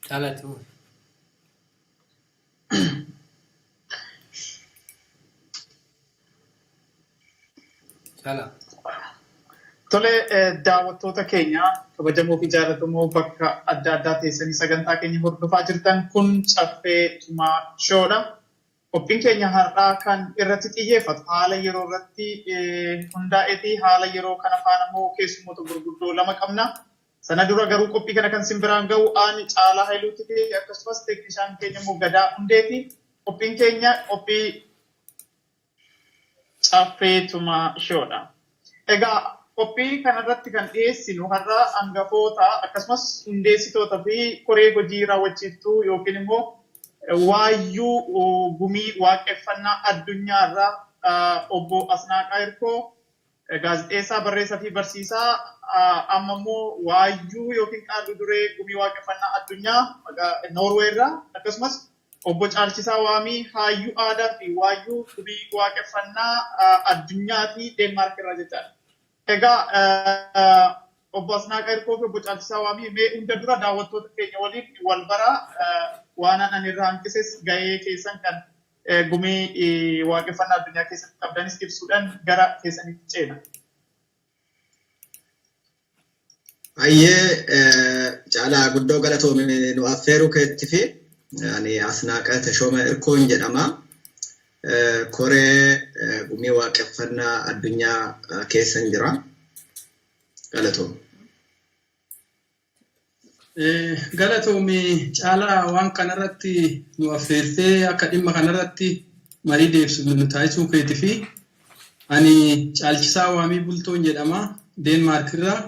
Caalaa itti fufi. Caalaa. Tole, daawwattoota keenya kabajamoo fi jaallatamoo bakka adda addaa teessanii sagantaa keenya hordofaa jirtan, kun Caffee Tumaa Shoodha. Qophiin keenya har'aa kan irratti xiyyeeffatu haala yeroo irratti hundaa'eeti. Haala yeroo kana faana immoo keessummoota gurguddoo lama qabna. Sana dura garuu qophii kana kan isin biraan ga'u ani Caalaa Hayiluutii fi akkasumas teeknishaan keenya immoo Gadaa Hundeeti. Qophiin keenya qophii Caffee Tumaa Shoodha. Egaa qophii kanarratti kan dhiyeessinu har'a hangafoota akkasumas hundeessitoota fi koree hojii raawwachiiftuu yookiin immoo waayyuu Gumii Waaqeffannaa Addunyaarraa Obbo Asnaaqaa Hirkoo, gaazexeessaa, barreessaa fi barsiisaa, amma immoo waayyuu yookiin qaalluu duree Gumii Waaqeffannaa Addunyaa Noorweerraa, akkasumas Obbo Caalchisaa Waamii, haayyuu aadaa fi waayyuu Gumii Waaqeffannaa Addunyaa fi Deenmaark irraa jechaadha. Egaa Obbo Asnaaqaa Hirkoo fi Obbo Caalchisaa Waamii, mee hunda dura daawwattoota keenya waliin wal baraa, waan ani irraa hanqises gahee keessan kan Gumii Waaqeffannaa Addunyaa keessatti qabdanis ibsuudhaan gara keessanitti ceena. Hayyee Caalaa, guddoo galatoome nu affeeruu keetti. Fi ani Asnaaqa Tashooma Irkoon jedhama. Koree Gumii Waaqeffannaa Addunyaa keessan jira. Galatoome. Galatoomi Caalaa, waan kanarratti nu affeertee akka dhimma kanarratti marii deebisnu nu taasisuu keetii. Fi ani Caalchisaa Waamii Bultoon jedhama. Deenmaark irraa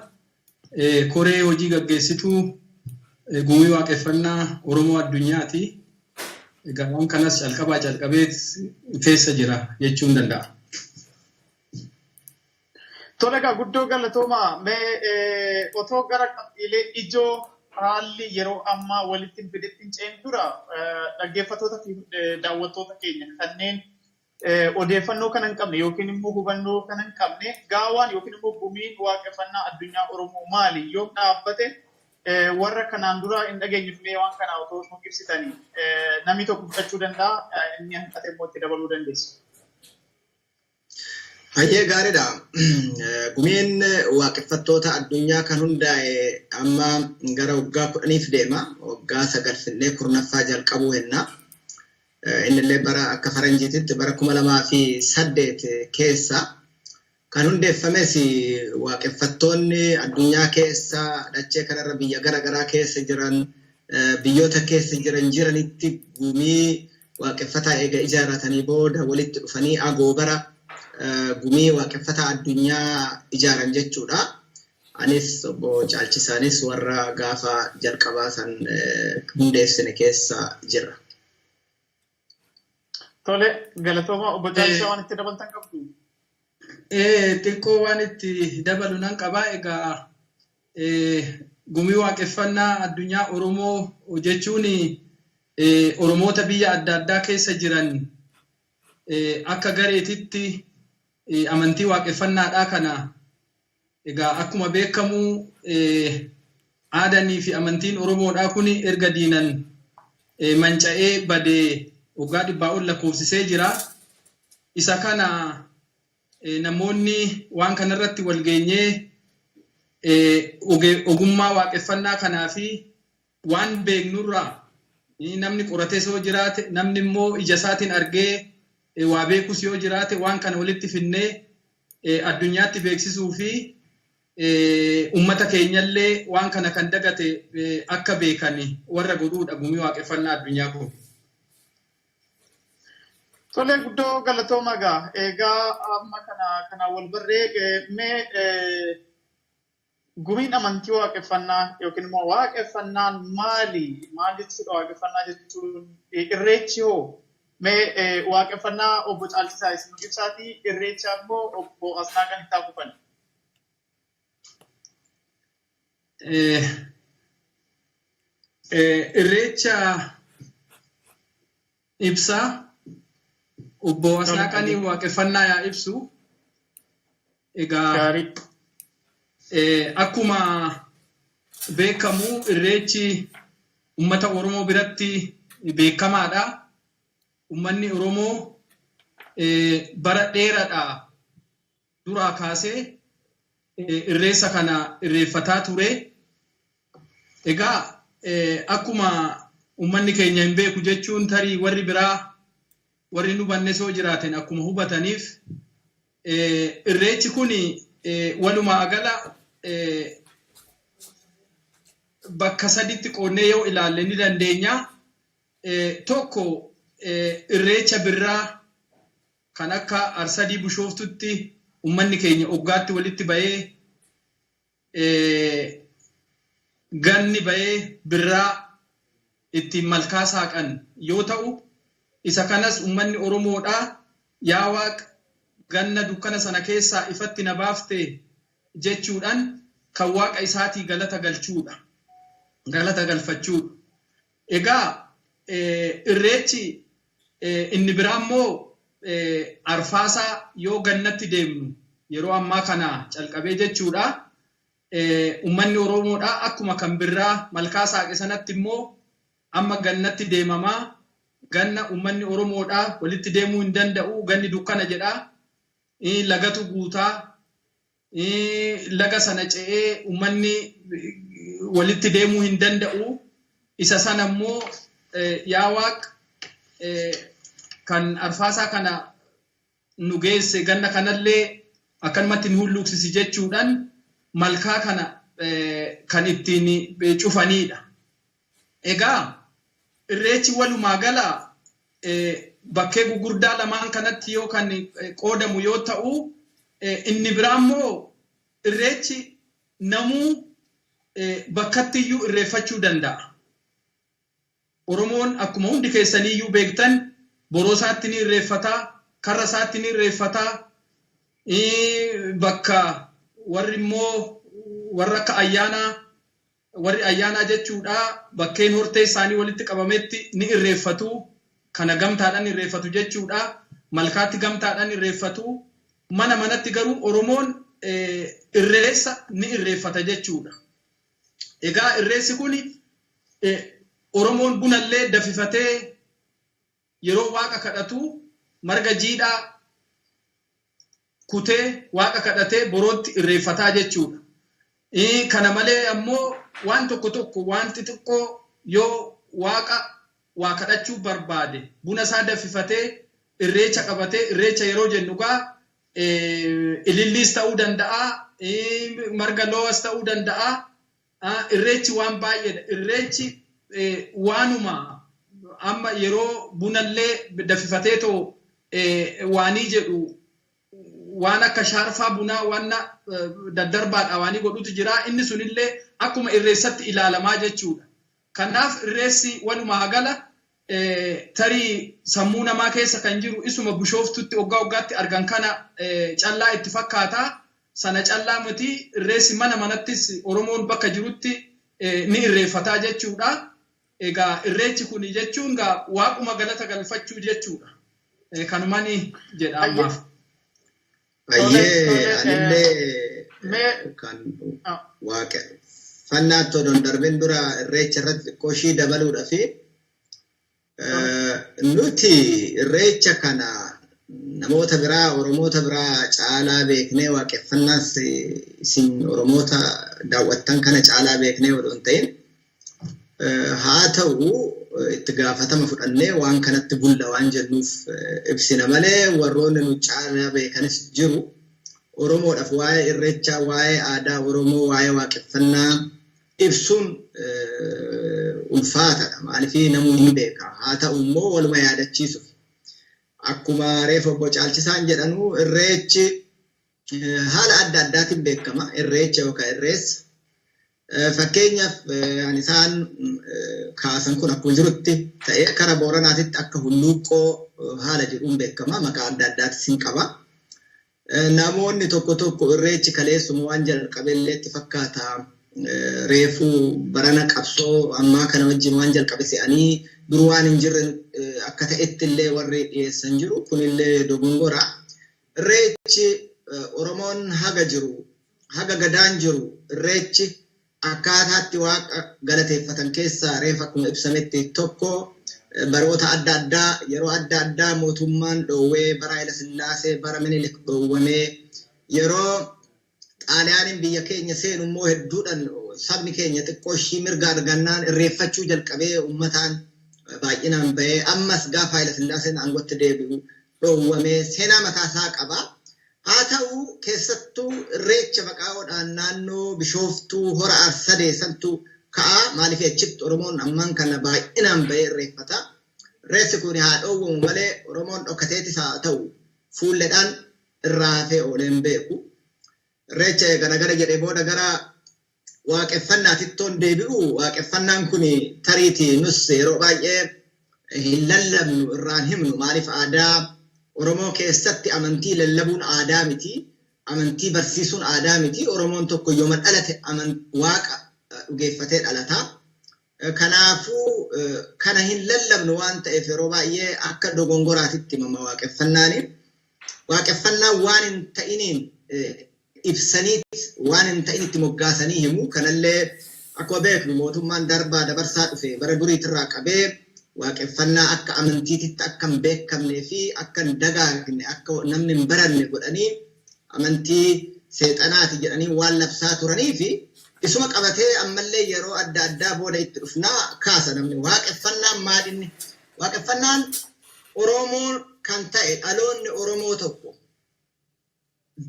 koree hojii gaggeessituu Gumii Waaqeffannaa Oromoo Addunyaati. Egaa waan kanas calqabaa calqabee keessa jira jechuun danda'a. Tole egaa, guddoo galatooma. Mee otoo gara qabxiilee ijoo haalli yeroo ammaa walitti hin fidetti hin ce'in dura, dhaggeeffattoota fi daawwattoota keenya kanneen odeeffannoo kana hin qabne yookiin immoo hubannoo kana hin qabne, gaawaan yookiin immoo Gumiin Waaqeffannaa Addunyaa Oromoo maali? Yoom dhaabbate? Warra kanaan dura hin dhageenyeef mee waan kana otoo nuuf ibsitanii, namni tokko fudhachuu danda'a, inni hanqate immoo itti dabaluu dandeessu. Hayyee, gaariidha. Gumiin Waaqeffattoota Addunyaa kan hundaa'e amma gara waggaa 10f deema. Waggaa 9 finnee 10ffaa jalqabuu henna. Innillee bara akka faranjiititti bara 2008 keessa kan hundeeffames, waaqeffattoonni addunyaa keessa dachee kanarra biyya gara garaa keessa jiran, biyyoota keessa jiran jiranitti gumii waaqeffataa eega ijaarratanii booda walitti dhufanii agoobara Gumii Waaqeffataa Addunyaa ijaaran jechuudha. Anis Obbo Caalchisaanis warra gaafa jalqabaa san hundeessine keessa jirra. Tole, galatooma. Obbo Caalchisaa, waan itti dabaltan qabdu? Xiqqoo waan itti dabalu nan qabaa. Egaa Gumii Waaqeffannaa Addunyaa Oromoo jechuun Oromoota biyya adda addaa keessa jiran akka gareetitti amantii waaqeffannaadhaa kana, egaa akkuma beekamu aadanii fi amantiin Oromoodhaa kun erga diinan manca'ee badee waggaa 100 ol lakkoofsisee jira. Isa kana namoonni waan kanarratti wal geenyee ogummaa waaqeffannaa kanaa fi waan beeknurraa, namni qorates yoo jiraate, namni immoo ija isaatiin argee waa beekus yoo jiraate, waan kana walitti finnee addunyaatti beeksisuu fi ummata keenyallee waan kana kan dagate akka beekan warra godhuudha Gumii Waaqeffannaa Addunyaa kun. Tole, guddoo galatooma egaa. Egaa amma kana wal barree, mee gumiin amantii waaqeffannaa yookiin immoo waaqeffannaan maali? Maal jechuudha waaqeffannaa jechuun? Irreechi hoo? Mee waaqeffannaa Obbo Caalchisaa isin ibsaatii, irreecha immoo Obbo Asnaaqan itti hafufan. Irreecha ibsaa, Obbo Asnaaqanii waaqeffannaa yaa ibsu. Egaa akkuma beekamu irreechi uummata Oromoo biratti beekamaadha. Uummanni Oromoo bara dheeraadhaa duraa kaasee irreessa kana irreeffataa ture. Egaa akkuma uummanni keenya hin beeku jechuun tarii warri biraa warri nu hubanne soo jiraaten akkuma hubataniif, irreechi kun walumaa gala bakka saditti qoodnee yoo ilaalle ni dandeenya. Tokko, irreecha birraa kan akka Arsadii Bushooftutti uummanni keenya oggaatti walitti bahee, ganni bahee birraa ittiin malkaa saaqan yoo ta'u, isa kanas uummanni Oromoodhaa "Yaa Waaq, ganna dukkana sana keessaa ifatti na baafte" jechuudhaan kan Waaqa isaatii galata galchuudha. Galata galfachuudha. Egaa irreechi inni biraa immoo arfaasaa yoo gannatti deemnu, yeroo ammaa kana calqabee jechuudha. Uummanni Oromoodhaa akkuma kan birraa malkaa saaqe sanatti immoo amma gannatti deemamaa. Ganna uummanni Oromoodhaa walitti deemuu hin danda'u, ganni dukkana jedhaa, lagatu guutaa, laga sana ce'ee uummanni walitti deemuu hin danda'u. Isa sana immoo "Yaa Waaq, kan arfaasaa kana nu geesse, ganna kanallee akkanumatti nu hulluuqsisi" jechuudhaan malkaa kana kan ittiin cufanidha. Egaa irreechi walumaa gala bakkee gugurdaa lamaan kanatti yoo kan qoodamu yoo ta'u, inni biraa immoo irreechi namuu bakkatti iyyuu irreeffachuu danda'a. Oromoon akkuma hundi keessaniiyyuu beektan boroo isaatti ni irreeffataa, karra isaatti ni irreeffataa, bakka warri immoo warra akka ayyaanaa, warri ayyaanaa jechuudha, bakkeen hortee isaanii walitti qabametti ni irreeffatu. Kana gamtaadhaan irreeffatu jechuudha. Malkaatti gamtaadhaan irreeffatu. Mana manatti garuu Oromoon irreessa ni irreeffata jechuudha. Egaa irreessi kun Oromoon bunallee dafifatee yeroo Waaqa kadhatu, marga jiidhaa kutee Waaqa kadhatee borootti irreeffataa jechuudha. Kana malee ammoo waan tokko tokko, waan xixiqqoo yoo Waaqa waa kadhachuu barbaade, buna isaa dafifatee irreecha qabatee, irreecha yeroo jennu gaa ililliis ta'uu danda'a, marga loo'as ta'uu danda'a. Irreechi waan baay'eedha. Irreechi waanuma amma yeroo bunallee dafifatee too waanii jedhu, waan akka shaarfaa bunaa waan daddarbaadha waanii godhutu jira. Inni sunillee akkuma irreessatti ilaalamaa jechuudha. Kanaaf irreessi walumaa gala tarii sammuu namaa keessa kan jiru isuma Bushooftutti waggaa waggaatti argan kana callaa itti fakkaata. Sana callaa miti, irreessi mana manattis Oromoon bakka jirutti ni irreeffataa jechuudha. Egaa irreechi kun jechuun gaa Waaquma galata galfachuu jechuudha. Kanumani jedha ammaaf. Baay'ee anillee kan waaqeffannaatti odoo hin darbin dura irreecha irratti xiqqoo ishii dabaluudha fi nuti irreecha kana namoota biraa, Oromoota biraa caalaa beeknee, waaqeffannaas isin Oromoota daawwattan kana caalaa beeknee odoo hin ta'in, haa ta'u itti gaafatama fudhannee waan kanatti bulla waan jennuuf ibsina malee warroonni nu caalaa beekanis jiru. Oromoodhaaf waa'ee irreechaa, waa'ee aadaa Oromoo, waa'ee waaqeffannaa ibsuun ulfaataadha. Maaliif, namuu ni beeka. Haa ta'u immoo waluma yaadachiisuuf. Akkuma reefu obbo Caalchisaan jedhanu, irreechi haala adda addaatiin beekama. Irreecha yookaan irreessa. Fakkeenyaaf, ani isaan kaasan kun akkuma jirutti ta'ee, kara Booranaatitti akka hulluuqqoo haala jedhuun beekama. Maqaa adda addaatis hin qaba. Namoonni tokko tokko irreechi kaleessuma waan jalqabellee itti fakkaata. Reefuu barana qabsoo ammaa kana wajjin waan jalqabe se'anii dur waan hin jirre akka ta'etti illee warri dhiyeessan jiru. Kunillee dogongora. Irreechi Oromoon haga jiru, haga gadaan jiru irreechi Akkaataatti waaqa galateeffatan keessaa reef akkuma ibsametti tokko baroota adda addaa yeroo adda addaa mootummaan dhoowwee bara Haayila Sillaasee bara Minilik dhoowwamee yeroo Xaaliyaaniin biyya keenya seenu immoo hedduudhaan sabni keenya xiqqoo ishii mirga argannaan irreeffachuu jalqabee uummataan baay'inaan bahee ammas gaafa Haayila Sillaaseen aangootti deebi'u dhoowwamee seenaa mataasaa qaba. Haa ta'u keessattuu irreecha maqaa'oodhaan naannoo Bishooftuu hora Arsadee santu ka'a. Maaliif achitti Oromoon ammaan kana baay'inaan bahee irreeffata. Irreessi kun haa dhoowwamu malee Oromoon dhokateetis haa ta'u fuulledhaan irraa hafee oolee hin beeku. Irreecha eega nagada jedhee booda gara waaqeffannaatittoon deebi'u waaqeffannaan kun tariitii nus yeroo baay'ee hin lallabnu irraan himnu maaliif aadaa Oromoo keessatti amantii lallabuun aadaa miti. Amantii barsiisuun aadaa miti. Oromoon tokko yooma dhalate waaqa dhugeeffatee dhalata. Kanaafuu kana hin lallabnu waan ta'eef yeroo baay'ee akka dogongoraatitti himama waaqeffannaani. Waaqeffannaan waan hin ta'iniin ibsaniit waan hin ta'in itti moggaasanii himu. Kanallee akkuma beeknu mootummaan darbaa dabarsaa dhufe bara duriitirraa qabee waaqeffannaa akka amantiititti akka hin beekamnee fi akka hin dagaagne akka namni hin baranne godhanii amantii seexanaati jedhanii waan labsaa turanii fi isuma qabatee ammallee yeroo adda addaa booda itti dhufnaa kaasa namni. Waaqeffannaan maalinni? Waaqeffannaan Oromoo kan ta'e dhaloonni Oromoo tokko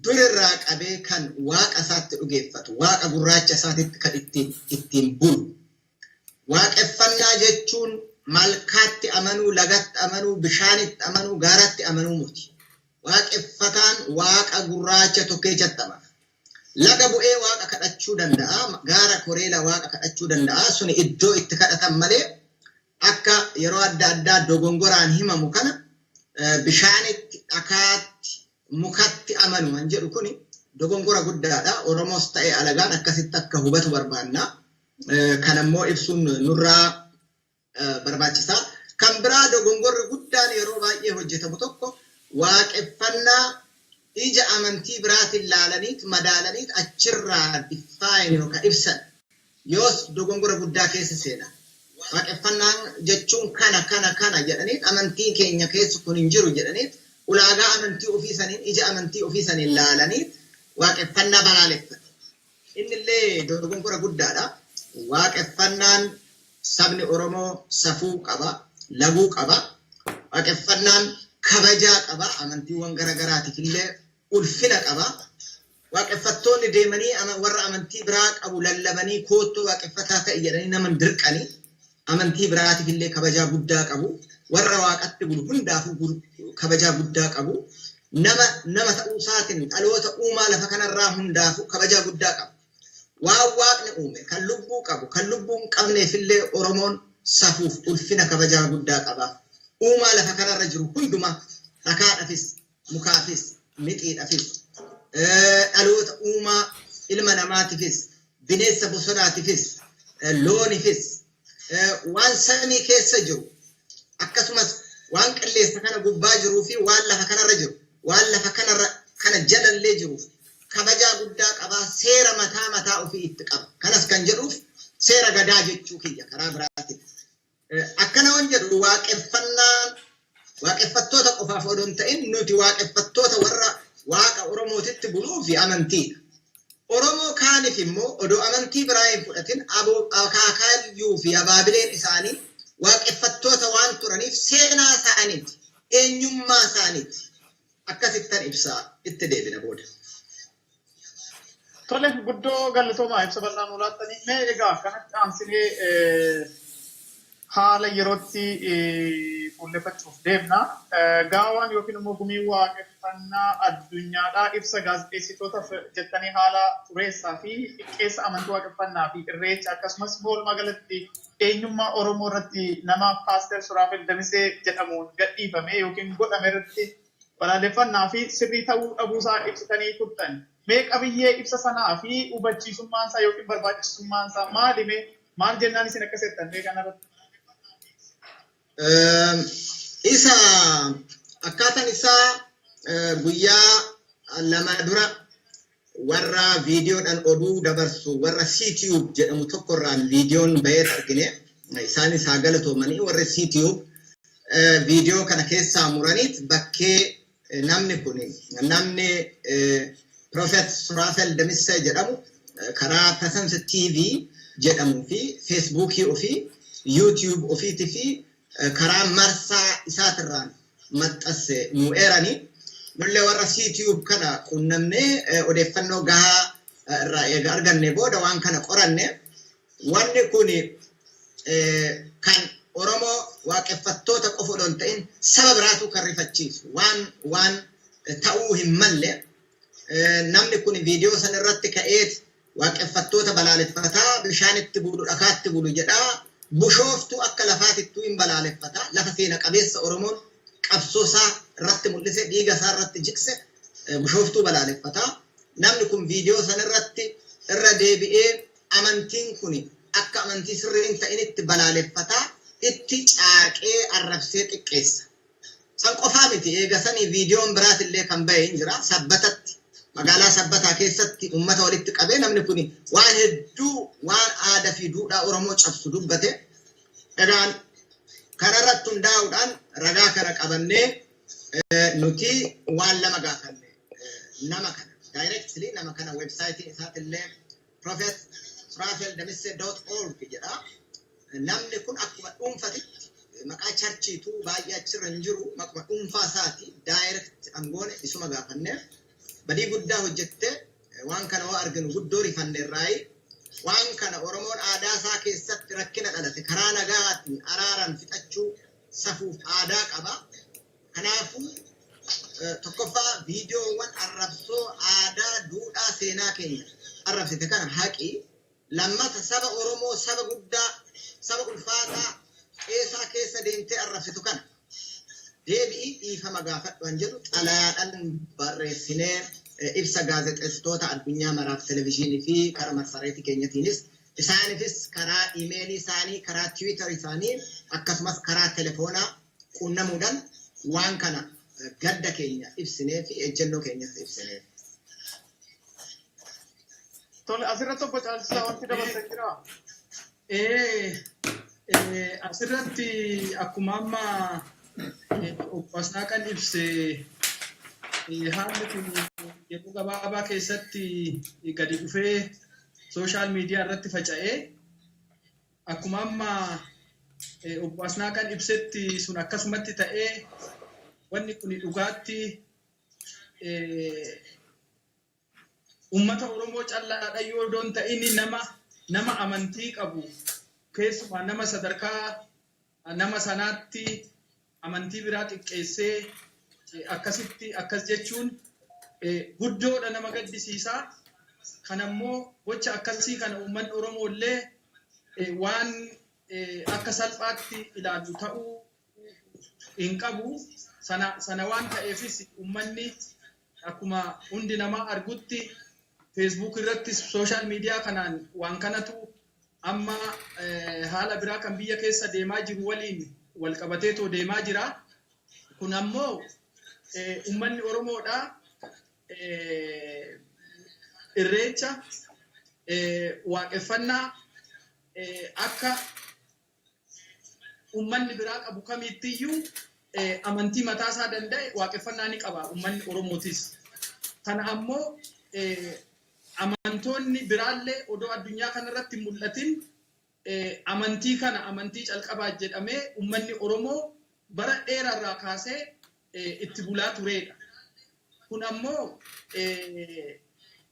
durirraa qabee kan waaqa isaatti dhugeeffatu, waaqa gurraacha isaatitti kan ittiin bulu. Waaqeffannaa jechuun malkaatti amanuu, lagatti amanuu, bishaanitti amanuu, gaaratti amanuu miti. Waaqeffataan waaqa gurraacha tokkeechatti amana. Laga bu'ee waaqa kadhachuu danda'a, gaara koreela waaqa kadhachuu danda'a. Suni iddoo itti kadhatan malee akka yeroo adda addaa dogongoraan himamu kana bishaanitti, dhakaatti, mukatti amanu kan jedhu kuni dogongora guddaadha. Oromoos ta'e alagaan akkasitti akka hubatu barbaanna. Kanammoo ibsuun nurraa barbaachisaa. Kan biraa dogongorri guddaan yeroo baay'ee hojjetamu tokko waaqeffannaa ija amantii biraatiin laalaniit madaalaniit achirraa define yookaan ibsan. Yoos dogongora guddaa keessa seena. Waaqeffannaan jechuun kana kana kana jedhaniit amantii keenya keessa kun hin jiru jedhaniit ulaagaa amantii ofii saniin ija amantii ofii saniin laalaniit waaqeffannaa balaaleffatu. Innillee dogongora guddaadha. Waaqeffannaan sabni Oromoo safuu qaba, laguu qaba. Waaqeffannaan kabajaa qaba. Amantiiwwan garaagaraatiif illee ulfina qaba. Waaqeffattoonni deemanii warra amantii biraa qabu lallabanii koottuu waaqeffataa ta'e jedhanii nama hin dirqanii amantii biraatiif illee kabajaa guddaa qabu. Warra waaqatti bulu hundaafuu kabajaa guddaa qabu. Nama nama ta'uu isaatiin dhaloota uumaa lafa kanarraa hundaafuu kabajaa guddaa qaba. Waan waaqni uume kan lubbuu qabu kan lubbuu hin qabneef illee Oromoon safuuf ulfina kabajaa guddaa qaba. Uumaa lafa kanarra jiru hundumaa dhakaadhaafis, mukaafis, mixiidhaafis, dhaloota uumaa ilma namaatiifis, bineensa bosonaatiifis, loonifis, waan samii keessa jiru akkasumas waan qilleensa kana gubbaa jiruu fi waan lafa kanarra jiru waan lafa kanarra kana jalallee jiruuf kabajaa guddaa qabaa seera mataa mataa ofii itti qaba. Kanas kan jedhuuf seera gadaa jechuu kiyya karaa biraatiin. Akkana waan jedhu waaqeffannaan waaqeffattoota qofaaf odoo hin ta'in nuti waaqeffattoota warra waaqa Oromootitti buluu fi amantiidha. Oromoo kaaniif immoo odoo amantii biraa hin fudhatin akaakayyuu fi abaabileen isaanii waaqeffattoota waan turaniif seenaa isaaniiti, eenyummaa isaaniiti. Akkasittan ibsaa itti deebina booda. Tole guddoo galatoomaa ibsa bal'aa nuu laattanii. Mee egaa kanatti aansinee haala yerootti fuulleffachuuf deemna. Gaawaan yookiin immoo gumii waaqeffannaa addunyaadhaa ibsa gaazexeessitootaaf jettanii haala xureessaa fi xiqqeessa amantii waaqeffannaa fi irreecha akkasumas immoo walumaa galatti eenyummaa Oromoo irratti nama Paaster Suraafel Damisee jedhamuun gadhiifame yookiin godhame irratti balaaleffannaa fi sirrii ta'uu dhabuusaa ibsitanii turtan. Mee qabiyyee ibsa sanaa fi hubachiisummaan isaa yookiin barbaachisummaan isaa maali mee maal jennaan isin akkas jettan mee kanarratti? Isa akkaataan isaa guyyaa lama dura Warra viidiyoodhaan oduu dabarsu warra CTube jedhamu tokkorraan viidiyoon baheet argine. Isaanis haa galatoomanii. Warri CTube viidiyoo kana keessaa muraniit bakkee namni kun, namni Prophet Suraafel Damissee jedhamu, karaa Presence TV jedhamuu fi Feesbuukii ofii, YouTube ofiitii fi karaa marsaa isaatirraan maxxanse nu eeranii. Nullee warra CTube kana qunnamnee odeeffannoo gahaa irraa eega arganne booda waan kana qoranne. Wanni kun kan Oromoo waaqeffattoota qofa odoo hin ta'in saba biraatu kan rifachiisu waan ta'uu hin malle. Namni kun viidiyoo sana irratti ka'eet waaqeffattoota balaaleffataa, bishaanitti bulu, dhakaatti bulu jedhaa, Bushooftuu akka lafaatittuu hin balaaleffataa. Lafa seena qabeessa Oromoon qabsoo isaa irratti mul'ise, dhiiga isaa irratti jigse, Bushooftuu balaaleffataa. Namni kun viidiyoo sana irratti irra deebi'ee amantiin kun akka amantii sirrii hin ta'initti balaaleffataa, itti caaqee arrabsee xiqqeessa. San qofaa miti, eega sanii viidiyoon biraatillee kan bahe hin jira. Sabbatatti, magaalaa Sabbataa keessatti uummata walitti qabee namni kun waan hedduu, waan aadaa fi duudhaa Oromoo cabsu dubbate. Egaan kanarratti hundaa'uudhaan ragaa kana qabannee nuti waan lama gaafanne nama kana. Directly nama kana websaayitiin isaatillee prophet.surafel.damisse.org jedha. Namni kun akkuma dhuunfatitti, maqaa churchiitu baay'ee achirra hin jiru, maquma dhuunfaa isaati direct angoone isuma gaafanne. Badii guddaa hojjette, waan kana waa arginu guddoo rifanne irraayi. Waan kana Oromoon aadaa isaa keessatti rakkina dhalate karaa nagaatiin araaran fixachuu safuuf aadaa qaba. Kanaafuu tokkoffaa viidiyoowwan arrabsoo aadaa, duudhaa, seenaa keenya arrabsite kana haqi. Lammata saba Oromoo, saba guddaa, saba ulfaataa qeesaa keessa deemtee arrabsitu kana deebi'ii dhiifama gaafadhu an jedhu xalayaadhaan barreessinee ibsa gaazexeessitoota addunyaa maraaf televizyiinii fi karaa marsariitii keenyatiinis, isaaniifis karaa iimeelii isaanii, karaa Tiwiitar isaanii, akkasumas karaa telefoonaa quunnamuudhaan waan kana gadda keenya ibsinee fi ejjennoo keenyas ibsinee. Tole, asirratti obbo Caalchisaa wanti dabarsan jiraa? Asirratti akkuma amma obbo Asnaaqan ibse, haalli kun yeroo gabaabaa keessatti gadi dhufee social media irratti faca'ee, akkuma amma obbo Asnaaqan ibsetti sun akkasumatti ta'ee, wanni kun dhugaatti ummata Oromoo callaadha yoo doon ta'in, nama amantii qabu, keessumaa nama sadarkaa nama sanaatti amantii biraa xiqqeessee akkasitti akkas jechuun guddoodha nama gaddisiisaa. Kan ammoo gocha akkasii kana uummanni Oromoo illee waan akka salphaatti ilaalu ta'uu hin qabu. Sana waan ta'eefis uummanni akkuma hundi namaa argutti Facebook irratti, social media kanaan waan kanatu amma haala biraa kan biyya keessa deemaa jiru waliin wal qabateetoo deemaa jira. Kun ammoo uummanni Oromoodha irreecha waaqeffannaa akka uummanni biraa qabu kamiittiyyuu amantii mataa isaa danda'e waaqeffannaa ni qaba uummanni Oromootis. Kana ammoo amantoonni biraallee odoo addunyaa kanarratti hin mul'atin amantii kana amantii calqabaa jedhamee uummanni Oromoo bara dheeraarraa kaasee itti bulaa turedha. Kun ammoo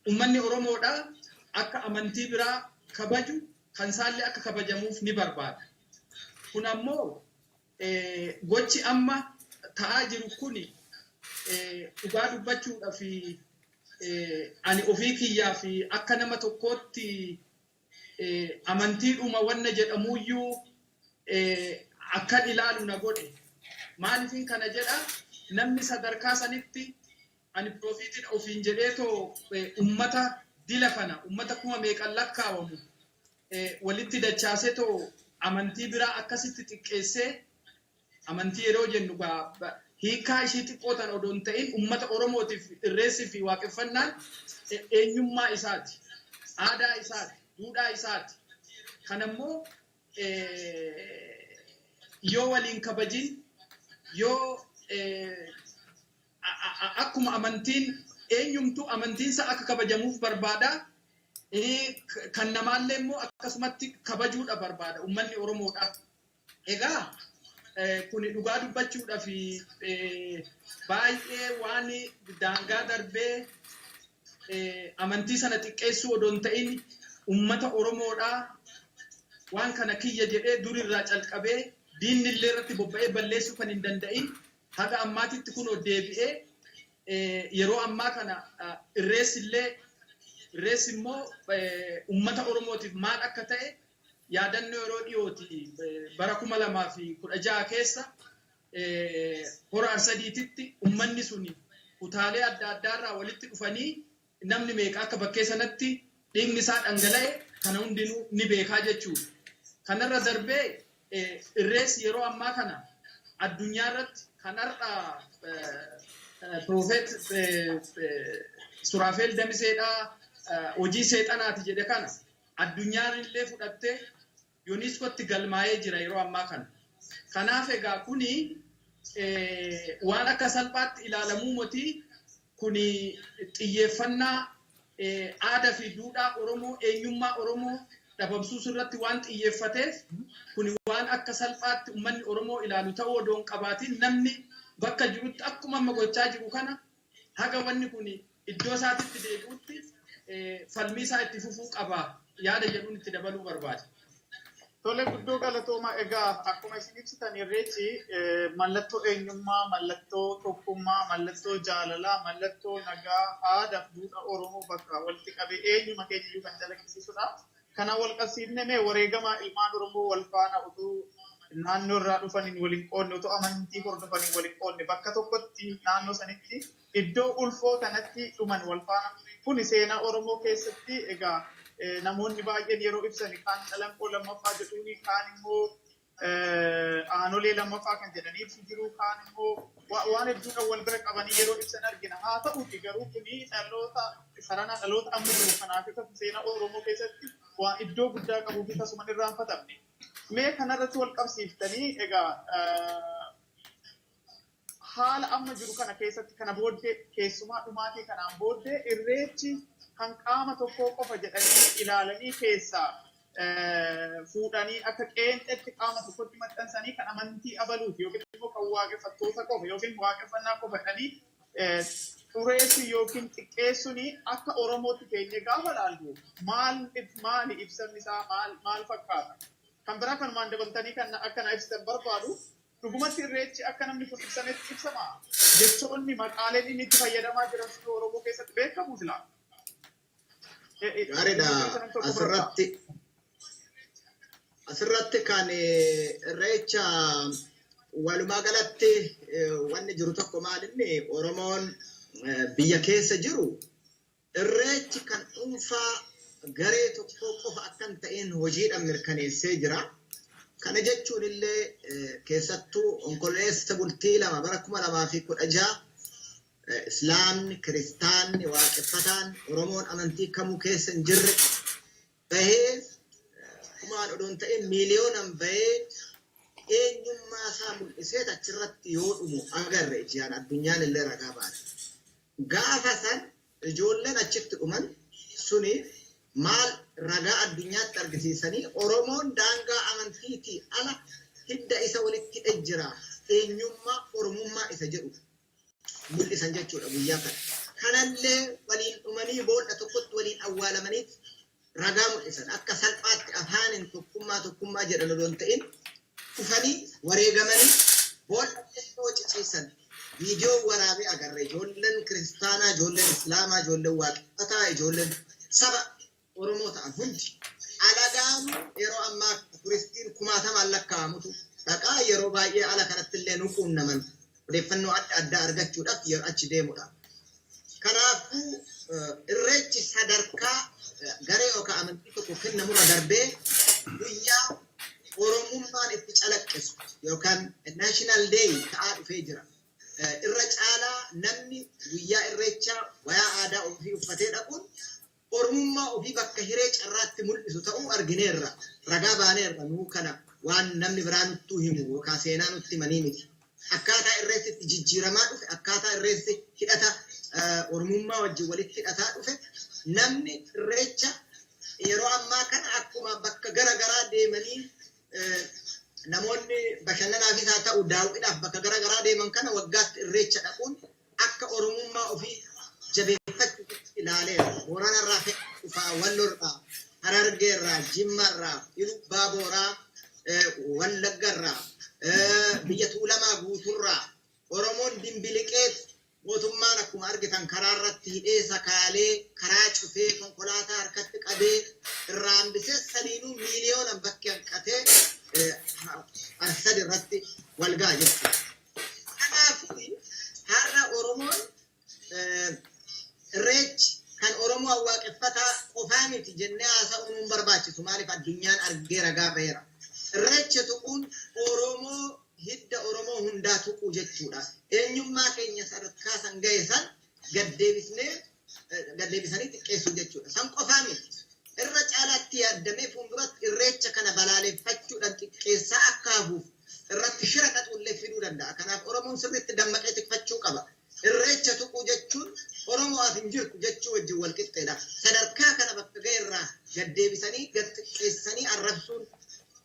uummanni Oromoodha akka amantii biraa kabaju kan isaallee akka kabajamuuf ni barbaada. Kun ammoo gochi amma ta'aa jiru kuni dhugaa dubbachuudhaa fi ani ofii kiyyaa fi akka nama tokkootti amantiidhuma wanna jedhamuyyuu akkan ilaalu na godhe. Maaliifin kana jedha? Namni sadarkaa sanitti ani prophetiidha ofiin jedheetoo ummata dila kana, ummata kuma meeqan lakkaawamu walitti dachaasetoo amantii biraa akkasitti xiqqeessee, amantii yeroo jennu Hiikaa ishii xiqqoo tan odoo hin ta'in uummata Oromootiif irreessii fi waaqeffannaan eenyummaa isaati. Aadaa isaati. Duudhaa isaati. Kanammoo yoo waliin kabajin, yoo akkuma amantiin eenyumtuu amantiinsa akka kabajamuuf barbaada. Kan namaallee immoo akkasumatti kabajuudha barbaada uummanni Oromoodha. Egaa kuni dhugaa dubbachuudhaaf baay'ee waan daangaa darbee amantii sana xiqqeessuu odoo hin ta'in uummata Oromoodha waan kana kiyya jedhee durirraa calqabee diinni illee irratti bobba'ee balleessuu kan hin danda'in haga ammaatitti kunoo deebi'ee yeroo ammaa kana irreessi illee irreessi immoo uummata Oromootiif maal akka ta'e yaadannoo yeroo dhiyooti bara 2016 keessa hora Arsadiititti uummanni suni kutaalee adda addaarraa walitti dhufanii namni meeqa akka bakkee sanatti dhiigni isaa dhangala'e kana hundinuu ni beekaa jechuudha. Kanarra darbee irreessi yeroo ammaa kana addunyaa irratti kan har'a Piroofeet Suraafeel Damiseedhaa hojii seexanaati jedhe kana addunyaan illee fudhattee UNESCOtti galmaa'ee jira yeroo ammaa kana. Kanaaf egaa kuni waan akka salphaatti ilaalamuu moti, kuni xiyyeeffannaa aadaa fi duudhaa Oromoo, eenyummaa Oromoo dhabamsiisuu irratti waan xiyyeeffateef kuni waan akka salphaatti uummanni Oromoo ilaalu ta'uu odoo hin qabaatin namni bakka jirutti akkuma amma gochaa jiru kana haga wanni kuni iddoo isaatitti deebi'utti falmii isaa itti fufuu qaba yaada jedhuun itti dabaluu barbaada. Tole, guddoo galatooma. Egaa akkuma isin ibsitan irreechi mallattoo eenyummaa, mallattoo tokkummaa, mallattoo jaalalaa, mallattoo nagaa, aadaa fi duudhaa Oromoo bakka walitti qabee eenyuma keenya iyyuu kan calaqqisiisudha. Kana wal qabsiifnee mee wareegama ilmaan Oromoo wal faana utuu naannoo irraa dhufaniin waliin qoodne, utuu amantii hordofaniin waliin qoodne bakka tokkotti naannoo sanitti iddoo ulfoo kanatti dhuman wal faana. Kuni seenaa Oromoo keessatti egaa namoonni baay'een yeroo ibsan kaan calanqoo lammaffaa jedhuuni, kaan immoo aanolee lammaffaa kan jedhanii ibsu jiru, kaan immoo waan hedduudhaan wal bira qabanii yeroo ibsan argina. Haa ta'uuti garuu kuni dhaloota saranaa dhaloota amma jiru kanaaf seenaa Oromoo keessatti waan iddoo guddaa qabuu fi tasuma hin irraanfatamne. Mee kanarratti wal qabsiiftanii egaa haala amma jiru kana keessatti kana booddee keessumaa dhumaatii kanaan booddee irreechi kan qaama tokkoo qofa jedhanii ilaalanii keessaa fuudhanii akka qeenxetti qaama tokkotti maxxansanii kan amantii abaluuti yookiin immoo kan waaqeffattoota qofa yookiin waaqeffannaa qofa jedhanii xureessu yookiin xiqqeessuun akka Oromootti keenya gaafa laallu maal maali ibsamni isaa maal fakkaata? Kan biraa kanumaan dabaltanii kan akkana ibsitan barbaadu, dhugumatti irreechi akka namni kun ibsametti ibsama? Jechoonni maqaaleen inni itti fayyadamaa jiran sun Oromoo keessatti beekamu silaa? Gaariidha. Asirratti kan irreecha walumaa galatti wanni jiru tokko maalinni Oromoon biyya keessa jiru irreechi kan dhuunfaa garee tokko qofa akka hin ta'in hojiidhaan mirkaneessee jira. Kana jechuun illee keessattuu Onkololeessa bultii 2 bara 2016 Islaamni, Kiristaanni, Waaqeffataan, Oromoon amantii kamuu keessa hin jirre bahee kumaan odoo hin ta'in miiliyoonaan bahee eenyummaa isaa mul'isee achirratti yoo dhumu agarre, ijaan addunyaan illee ragaa baate. Gaafa san ijoolleen achitti dhuman suni maal ragaa addunyaatti argisiisanii Oromoon daangaa amantiitii ala hidda isa walitti hidhe jira, eenyummaa Oromummaa isa jedhu mul'isan jechuudha guyyaa kana. Kanallee waliin dhumanii boolla tokkotti waliin awwaalamaniit ragaa mul'isan. Akka salphaatti afaaniin tokkummaa tokkummaa jedhan odoo hin ta'in dhufanii wareegamanii boolla xinnoo ciciisan. Viidiyoo waraabee agarre, ijoolleen kiristaanaa, ijoolleen islaamaa, ijoolleen waaqeffataa, ijoolleen saba Oromoo ta'an hundi. Alagaan yeroo ammaa turistiin kumaatamaan lakkaa'amutu dhaqaa, yeroo baay'ee ala kanatti illee nu quunnaman odeeffannoo adda addaa argachuudhaaf yeroo achi deemudha. Kanaafuu irreechi sadarkaa garee yookaan amantii tokko kennamurra darbee guyyaa Oromummaan itti calaqqisu yookaan national day ta'aa dhufee jira. Irra caalaa namni guyyaa irreechaa wayaa aadaa ofii uffatee dhaquun Oromummaa ofii bakka hiree carraatti mul'isu ta'uu argineerra. Ragaa baaneerra nuu kana waan namni biraa nuttuu himu yookaan seenaa nutti himanii miti. Akkaataa irreessi itti jijjiiramaa dhufe, akkaataa irreessi hidhata Oromummaa wajjin walitti hidhataa dhufe, namni irreecha yeroo ammaa kana akkuma bakka gara garaa deemanii namoonni bashannanaafis haa ta'u daawwiidhaaf bakka gara garaa deeman kana waggaatti irreecha dhaquun akka Oromummaa ofii jabeeffachuutti ilaaleera. Booranarraa dhufaa, Wallorraa, Harargeerraa, Jimmarraa, Iluu Baaboraa, Wallaggarraa, biyya Tuulamaa guuturraa Oromoon dimbiliqeet mootummaan akkuma argitan karaa irratti hidhee sakaalee karaa cufee konkolaataa harkatti qabee irraa hambisee saniinuu miiliyoonan bakki hanqatee Arsadi irratti wal ga'a jechuudha. Kanaaf har'a Oromoon irreechi kan Oromoo waaqeffataa qofaa miti jennee haasa'uun hin barbaachisu. Maaliif addunyaan argee ragaa ba'eera. Irreecha tuquun Oromoo hidda Oromoo hundaa tuquu jechuudha. Eenyummaa keenya sadarkaa san gahe san gaddeebisnee gaddeebisanii xiqqeessuu jechuudha. San qofaa miti. Irra caalaatti yaaddamee fuulduratti irreecha kana balaaleffachuudhaan xiqqeessaa akka hafuuf irratti shira xaxuullee fiduu danda'a. Kanaaf Oromoon sirriitti dammaqee tikfachuu qaba. Irreecha tuquu jechuun Oromoo ati hin jirtu jechuu wajjin wal qixxeedha. Sadarkaa kana bakka ga'e irraa gaddeebisanii gad xiqqeessanii arrabsuun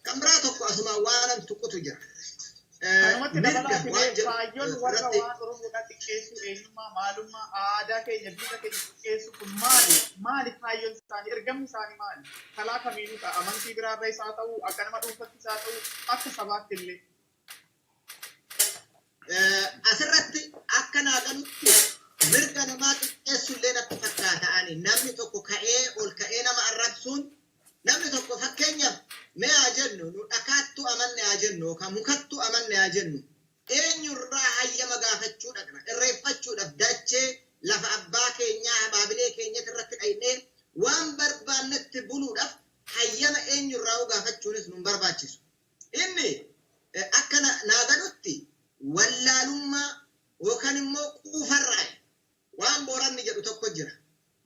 kan biraa tokko asumaan waanan tuqutu jira. Kanumatti Mirga dabalaati waan mee jedhu kaayyoon warra irratti waan Oromoodhaa xiqqeessuu eenyummaa maalummaa aadaa keenya biyya keenya xiqqeessuu kun maali? Maali kaayyoon isaanii? Ergamni isaanii maali? Kalaa kamiinuu ta'a amantii biraarra isaa ta'uu akka nama dhuunfatti isaa ta'uu akka sabaatti illee. Asirratti akka naa galutti mirga namaa xiqqeessu illee natti fakkaata. Ani namni tokko ka'ee ol ka'ee nama arrabsuun namni tokko fakkeenyaaf mee haa jennu nu dhakaattuu amanne haa jennu yookaan mukattuu amanne haa jennu eenyurraa hayyama gaafachuu dhaqna irreeffachuudhaaf dachee lafa abbaa keenyaa habaabilee keenyatti irratti dhaynee waan barbaannetti buluudhaaf hayyama eenyurraa gaafachuunis nu barbaachisu. Inni akka naa galutti wallaalummaa yookaan immoo quufarraa waan Booranni jedhu tokko jira.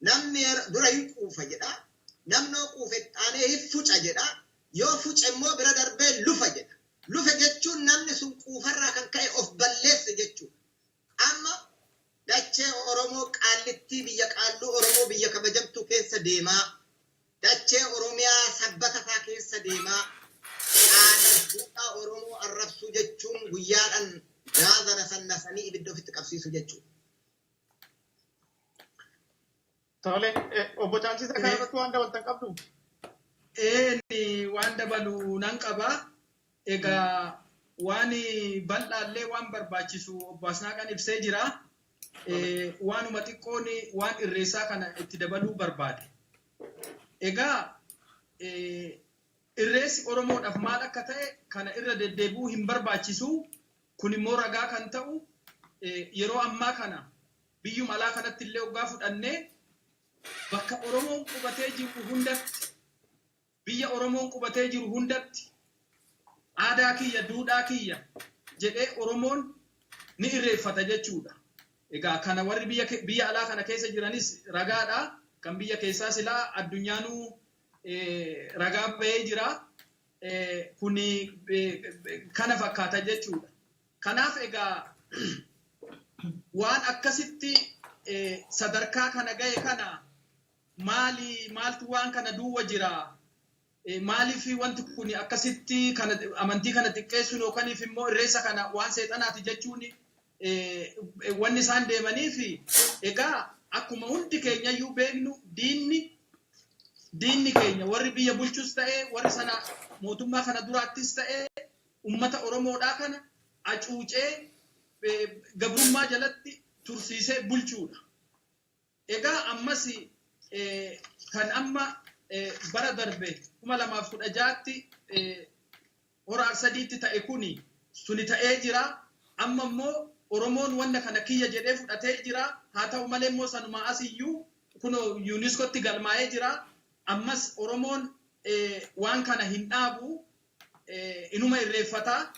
Namni dura hin quufa jedha. Namni quufe aanee hin fuca jedha. Yoo fuce immoo bira darbee lufa jedha. Lufa jechuun namni sun quufarraa kan ka'e of balleesse jechuudha. Amma dachee Oromoo qaallittii biyya qaalluu Oromoo biyya kabajamtuu keessa deemaa. Dachee Oromiyaa sabbata faa keessa deemaa. Aadaa duudhaa Oromoo arrabsuu jechuun guyyaadhaan gaaza nasannasanii ibidda ofitti qabsiisuu jechuudha. Tole, obbo Caalchisaa kana irratti waan dabaltan qabdu? Ee, waan dabalu nan qaba. Egaa waan bal'aallee waan barbaachisu obbo Asnaaqan ibsee jira. Waanuma xiqqoon waan irreessaa kana itti dabaluu barbaade. Egaa irreessi Oromoodhaaf maal akka ta'e kana irra deddeebi'uu hin barbaachisu. Kun immoo ragaa kan ta'u yeroo ammaa kana biyyuma alaa kanatti illee waggaa fudhannee bakka Oromoon qubatee jiru hundatti, biyya Oromoon qubatee jiru hundatti aadaa kiyya, duudhaa kiyya jedhee Oromoon ni irreeffata jechuudha. Egaa kana warri biyya alaa kana keessa jiranis ragaadha. Kan biyya keessaa silaa addunyaanuu ragaa bahee jira. Kuni kana fakkaata jechuudha. Kanaaf egaa waan akkasitti sadarkaa kana gahe kana maali maaltu waan kana duwwa jira? Maaliif wanti kun akkasitti kana amantii kana xiqqeessuun yookaan immoo irreessa kana waan seexanaati jechuun wanni isaan deemaniif egaa akkuma hundi keenyayyuu beeknu diinni keenya warri biyya bulchus ta'ee warri sana mootummaa kana duraattis ta'ee ummata Oromoodhaa kana acuucee gabrummaa jalatti tursiisee bulchuudha. Egaa ammas kan amma bara darbe 2016tti hora Arsadiitti ta'e kuni suni ta'ee jira. Amma immoo Oromoon wanta kana kiyya jedhee fudhatee jira. Haa ta'u malee immoo sanumaa asiyyuu kunoo UNESCOtti galmaa'ee jira. Ammas Oromoon waan kana hin dhaabu, inuma irreeffata.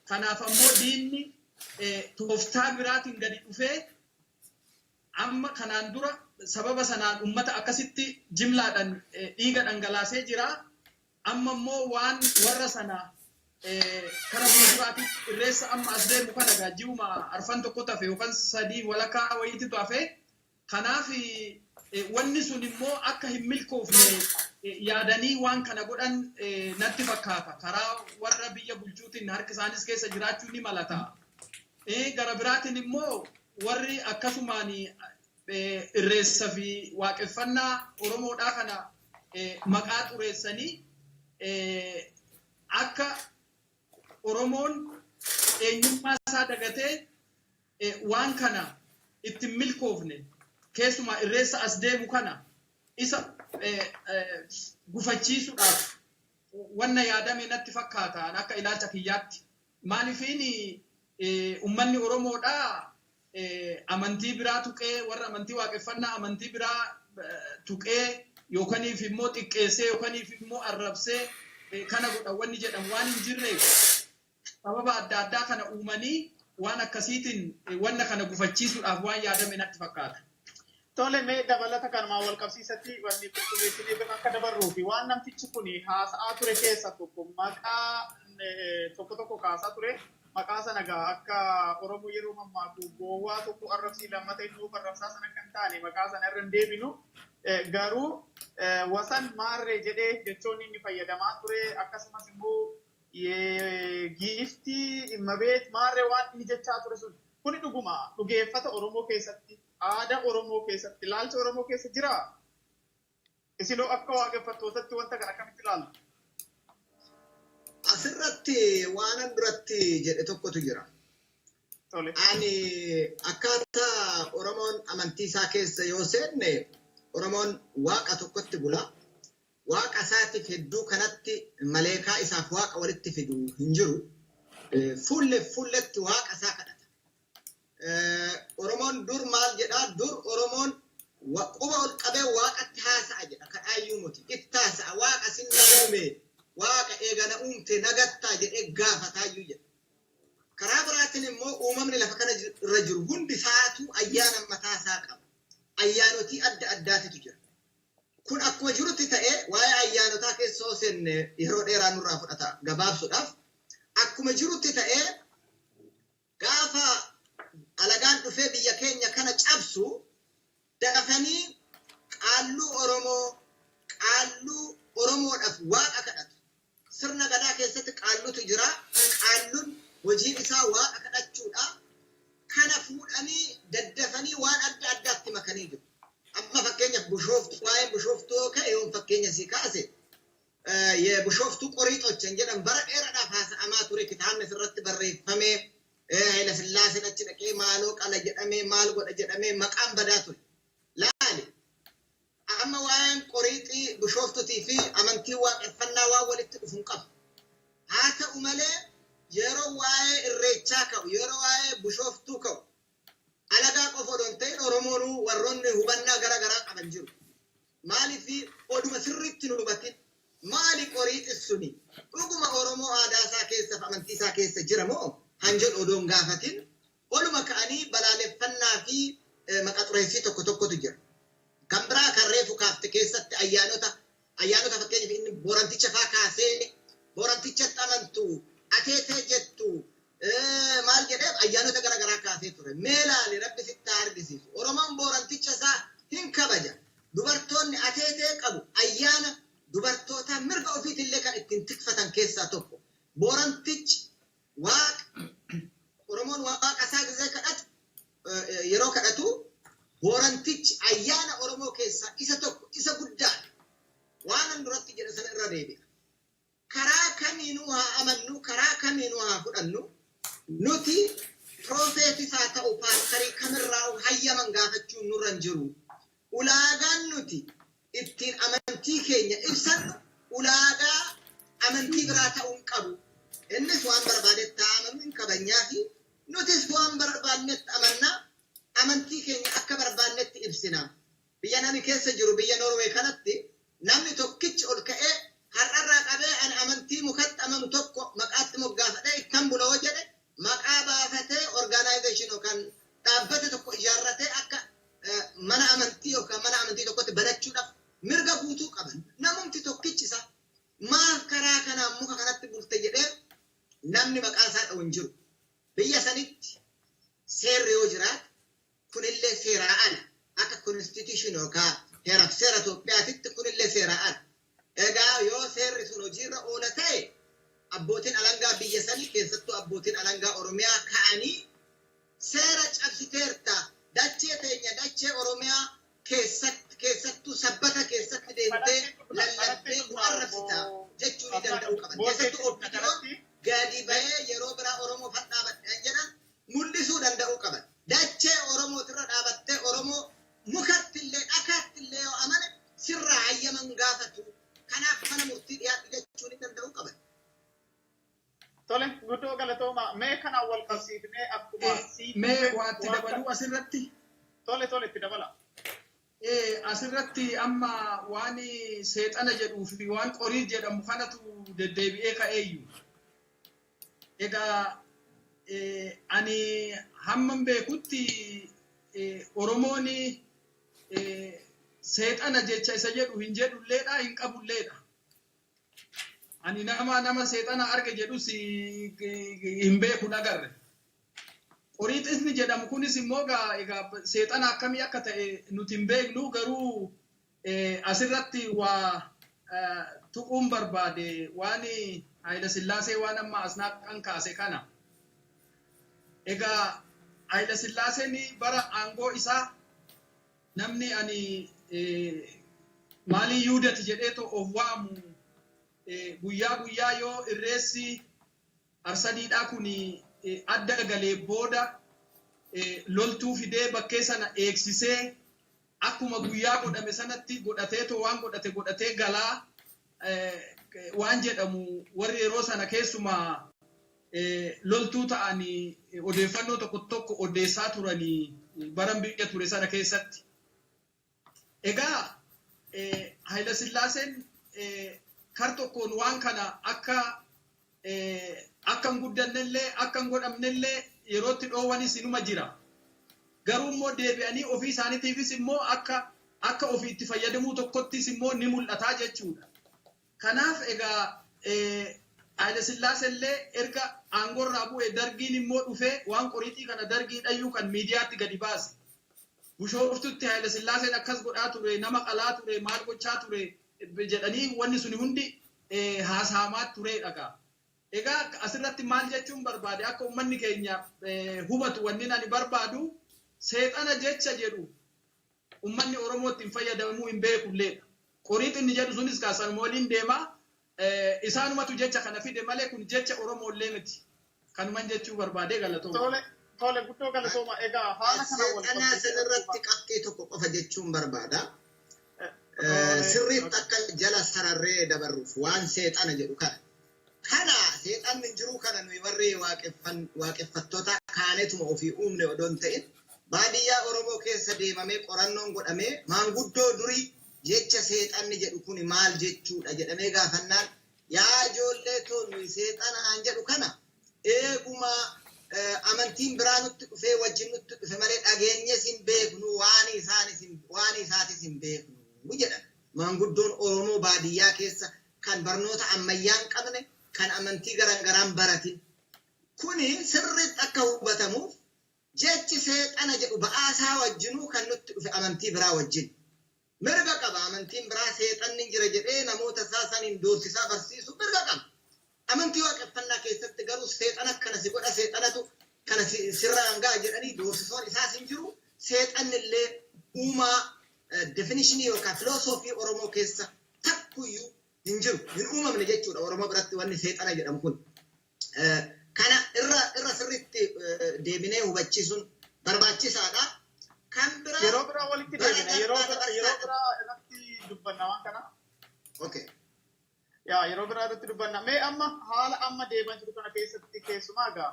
Kanaaf ammoo diinni Tooftaa biraatiin gadi dhufee amma kanaan dura sababa sanaan ummata akkasitti jimlaadhaan dhiiga dhangalaasee jira. Amma immoo waan warra sana kara fuulduraatti irreessa amma as deemu kana gaajjiwuma arfan tokko tafe yookaan sadii walakkaa wayiitu hafe. Kanaaf wanni sun immoo akka hin milkoofne yaadanii waan kana godhan natti fakkaata. Karaa warra biyya bulchuutiin harki isaanis keessa jiraachuu ni mala ta'a. Gara biraatiin immoo warri akkasumaan irreessa fi waaqeffannaa Oromoodhaa kana maqaa xureessanii akka Oromoon eenyummaa isaa dagatee waan kana ittiin milkoofne, keessumaa irreessa as deemu kana isa gufachiisuudhaaf wanna yaadame natti fakkaata akka ilaalcha kiyyaatti. Maaliifiin uummanni Oromoodhaa amantii biraa tuqee, warra amantii waaqeffannaa amantii biraa tuqee yookaaniif immoo xiqqeessee yookaaniif immoo arrabsee kana godha wanni jedhamu waan hin jirreef, sababa adda addaa kana uumanii waan akkasiitiin wanna kana gufachiisuudhaaf waan yaadame natti fakkaata. Tole, mee dabalata kanumaan wal qabsiisatti wanni qulqulleessinee bira akka dabarruu fi waan namtichi kun haasa'aa ture keessa tokko maqaa tokko tokko kaasaa ture. Maqaa sana gaa akka Oromoo yeroo mammaaku "Gowwaa tokko arrabsii, lammata inni of arrabsaa" sana kan taane maqaa sana irra hin deebinu. Garuu wasan maarree jedhee jechoonni inni fayyadamaa ture, akkasumas immoo giiftii immabeet maarree waan inni jechaa ture sun kuni dhuguma dhugeeffata Oromoo keessatti, aadaa Oromoo keessatti, ilaalcha Oromoo keessa jiraa? Isinoo akka waaqeffattootatti wanta kana akkamitti ilaaltu? Asirratti waanan duratti jedhe tokkotu jira. Tole. Ani akkaataa Oromoon amantii isaa keessa yoo seenne, Oromoon waaqa tokkotti bula. Waaqa isaatiif hedduu kanatti maleekaa isaaf waaqa walitti fidu hin jiru. Fuulleef fuulletti waaqa isaa kadhata. Oromoon dur maal jedhaa? Dur Oromoon quba ol qabee waaqatti haasa'a jedha. Kadhaayyuu miti. Itti haasa'a. "Waaqa sinna uume. Waaqa eegana uumte nagattaa?" jedhee gaafataayyuu jedha. Karaa biraatiin immoo uumamni lafa kana irra jiru hundi isaatu ayyaana mataa isaa qaba. Ayyaanotii adda addaatitu jira. Kun akkuma jirutti ta'ee, waa'ee ayyaanotaa keessa yoo seenne yeroo dheeraa nurraa fudhata, gabaabsuudhaaf. Akkuma jirutti ta'ee, gaafa alagaan dhufee biyya keenya kana cabsu, dafanii qaalluu Oromoo, qaalluu Oromoodhaaf waaqa kadhatu. Sirna gadaa keessatti qaallutu jira. Qaalluun hojiin isaa waaqa kadhachuudha. Kana fuudhanii daddafanii waan adda addaatti makanii jiru. Amma fakkeenyaaf Bushooftuu, waa'een Bushooftuu yoo ka'e, yoon fakkeenya sii kaase, Bushooftuu qoriixoch jedhan bara dheeraadhaaf haasa'amaa ture, kitaabni asirratti barreeffamee, Haayila Sillaaseen achi dhaqee maaloo qala jedhamee, maal godha jedhamee maqaan badaa ture. Laali, amma waa'een qoriixii Bishooftuutii fi amantii waaqeffannaa waan walitti dhufu hin qabu. Haa ta'u malee, yeroo waa'ee irreechaa ka'u, yeroo waa'ee Bishooftuu ka'u, alagaa qofa odoo hin ta'in Oromoonuu warroonni hubannaa gara garaa qaban jiru. Maaliif oduma sirriitti nu hubatin, maali qoriixi suni, dhuguma Oromoo aadaa isaa keessa fi amantii isaa keessa jira moo han jedhu odoo hin gaafatin oluma ka'anii balaaleffannaa fi maqa xureessii tokko tokkotu jira. Kan biraa kan reefu kaafte keessatti ayyaanota, fakkeenyaaf inni Booranticha faa kaasee, Boorantichatti amantu, ateetee jettu, maal jedhee ayyaanota gara garaa kaasee ture. Mee laali, Rabbi sitti haa argisiisu. Oromoon Booranticha isaa hin kabaja. Dubartoonni ateetee qabu, ayyaana dubartootaa mirga ofiitillee kan ittiin tikfatan keessaa tokko. Boorantichi waaqa Oromoon waaqa isaa gisee kadhatu, yeroo kadhatu, Boorantichi ayyaana Oromoo keessaa isa tokko, isa guddaadha. Waan an duratti jedhe sana irra deebi'a. Karaa kamiinuu haa amannu, karaa kamiinuu haa fudhannu, nuti prophetis haa ta'u paastarii kamirraa hayyaman gaafachuun nurra hin jiru. Ulaagaan nuti ittiin amantii keenya ibsannu ulaagaa amantii biraa ta'uu hin qabu. Innis waan barbaadetti haa amanu, hin kabajnaa fi nutis waan barbaannetti amannaa, amantii keenya akka barbaannetti ibsina. Biyya nami keessa jiru, biyya Norway kanatti, namni tokkichi ol ka'ee "Har'arraa qabee ani amantii mukatti amanu tokko maqaatti moggaafadhee ittan bula" yoo jedhe, maqaa baafatee ta'u hin jiru. Biyya sanitti seerri yoo jiraate, kunillee seeraa ala, akka constitution yookaan heeraaf seera Itoophiyaatitti kunillee seeraa ala. Egaa yoo seerri sun hojiirra oola ta'e, abbootiin alangaa biyya sanii, keessattuu abbootiin alangaa Oromiyaa, ka'anii seera cabsiteerta, dachee teenya, dachee Oromiyaa keessatti, keessattuu Sabbata keessatti deemtee lallabdee nu arrabsita jechuu ni danda'uu qaban. Keessattuu OPDOn gadi bahee yeroo biraa Oromoo dhaabbadhan jedhan mul'isuu danda'uu qaban. Dachee Oromootirra dhaabattee Oromoo mukatti illee dhakaatti illee yoo amane sirraa hayyaman gaafatu. Kanaaf mana murtii dhiyaadhu jechuu ni danda'uu qaban. Tole, guddoo galatooma. Mee kanaan wal qabsiifnee akkuma Mee waatti dabaluu asirratti. Tole, itti dabala. Asirratti amma waan seexana jedhuu fi waan qorii jedhamu kanatu deddeebi'ee ka'eeyyu. Egaa ani hamman beekutti Oromoon seexana jecha isa jedhu hin jedhulleedha, hin qabulleedha. Ani nama seexana arge jedhus hin beeku, nagarre. Qoriixisni jedhamu kunis immoo egaa seexana akkamii akka ta'e nuti hin beeknu, garuu asirratti waa tuquun barbaade waan Haayila Sillaasee, waan amma Asnaaqan kaase kana. Egaa Haayila Sillaaseen bara aangoo isaa namni ani maalii yuudati jedheetu of waamu guyyaa guyyaa yoo irreessi Arsadiidhaa kun adda galee booda loltuu fidee bakkee sana eegsisee akkuma guyyaa godhame sanatti godhateetoo waan godhate godhatee galaa waan jedhamu warri yeroo sana keessumaa loltuu ta'anii odeeffannoo tokko tokko odeessaa turanii baran biyya ture sana keessatti. Egaa Haayila Sillaaseen kar tokkoon waan kana akka hin guddannellee, akka hin godhamnellee yerootti dhoowwanis inuma jira. Garuu immoo deebi'anii ofii isaaniitiifis immoo akka ofii itti fayyadamuu tokkottis immoo ni mul'ataa jechuudha. Kanaaf egaa Haayila Sillaasee illee erga aangoorraa bu'e, Dargiin immoo dhufee waan qoriixii kana Dargii dhayyuu kan miidiyaatti gadi baase. Bishooftutti Haayila Sillaaseen akkas godhaa ture, nama qalaa ture, maal gochaa ture jedhanii wanni suni hundi haasa'amaa ture dhagaa. Egaa asirratti maal jechuun barbaade, akka uummanni keenya hubatu wanni ani barbaadu, seexana jecha jedhu uummanni Oromoo ittiin fayyadamuu hin beekulleedha. Qoriixi inni jedhu sunis kaasanuma waliin deemaa, isaanumatu jecha kana fide malee kun jecha Oromoollee miti. Kanuman jechuu barbaade, galatooma. Tole, guddoo galatooma. Egaa haala kanaan wal Seexanaa sanarratti qabxii tokko qofa jechuun barbaada. Sirriitti akka jala sararree dabarruuf waan seexana jedhu kana. Kana seexanni jiru kana nuyi warri waaqeffattoota kaanetuma ofii uumne odoo hin ta'in, baadiyyaa Oromoo keessa deemamee qorannoon godhamee maanguddoo durii jecha seexanni jedhu kun maal jechuudha jedhamee gaafannaan, "Yaa ijoollee too, nuyi seexanaan jedhu kana eeguma amantiin biraa nutti dhufee wajjin nutti dhufe malee dhageenyes hin beeknu, waan isaanis waan isaatis hin beeknu" jedhan. Maanguddoon Oromoo baadiyyaa keessa kan barnoota ammayyaa hin qabne, kan amantii garaan baratin. Kuni sirriitti akka hubatamuuf, jechi seexana jedhu ba'aasaa wajjinuu kan nutti dhufe amantii biraa wajjin. Mirga qaba amantiin biraa seexanni jira jedhee namoota isaa saniin doorsisaa barsiisu, mirga qaba. Amantii waaqeffannaa keessatti garuu seexana kana si godha, seexanatu kana sirraan ga'a jedhanii doorsisoon isaas hin jiru. Seexanni illee uumaa definition yookaan filosoofii Oromoo keessa takkuyyuu hin jiru. Hin uumamne jechuudha Oromoo biratti wanni seexana jedhamu kun. Kana irra sirriitti deebinee hubachiisuun barbaachisaadha. Kan biraa Yeroo biraa walitti deebina. Yeroo biraa irratti dubbanna waan kana. Okay. Yaa, yeroo biraa irratti dubbanna. Mee amma haala amma deemaa jiru kana keessatti, keessumaa egaa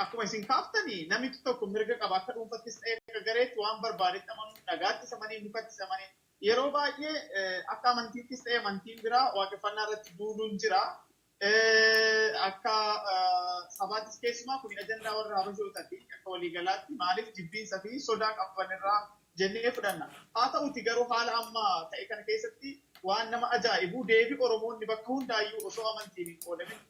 akkuma isin kaaftanii, namni tokko mirga qaba akka dhuunfattis ta'e akka gareetti waan barbaadetti amanuu, dhagaatti amanii, mukatti amanii. Yeroo baay'ee akka amantiittis ta'e amantiin biraa waaqeffannaa irratti duuluun jira. Akka sabaattis keessumaa kun ajandaa warra Habashootaati akka waliigalaatti, maaliif jibbiinsa fi sodaa qaban irraa jennee fudhanna. Haa ta'uti garuu haala amma ta'e kana keessatti waan nama ajaa'ibu, deebii Oromoonni bakka hundaayyuu osoo amantiin hin qoodamin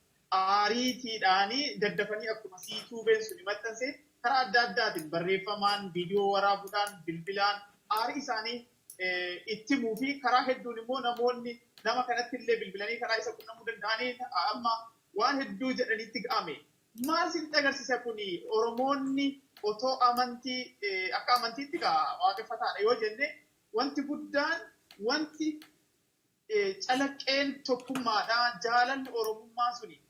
Aariitiidhaanii daddafanii akkuma siituubeen suni maxxanse karaa adda addaatiin barreeffamaan, viidiyoo waraabuudhaan, bilbilaan aarii isaanii itti himuu fi karaa hedduun immoo namoonni nama kanatti illee bilbilanii karaa isa qunnamuu danda'anii amma waan hedduu jedhanitti ga'ame. Maal sitti agarsiisa kuni? Oromoonni otoo amantii akka amantiitti waaqeffataadha yoo jenne, wanti guddaan, wanti calaqqeen tokkummaadha, jaalalli Oromummaa suni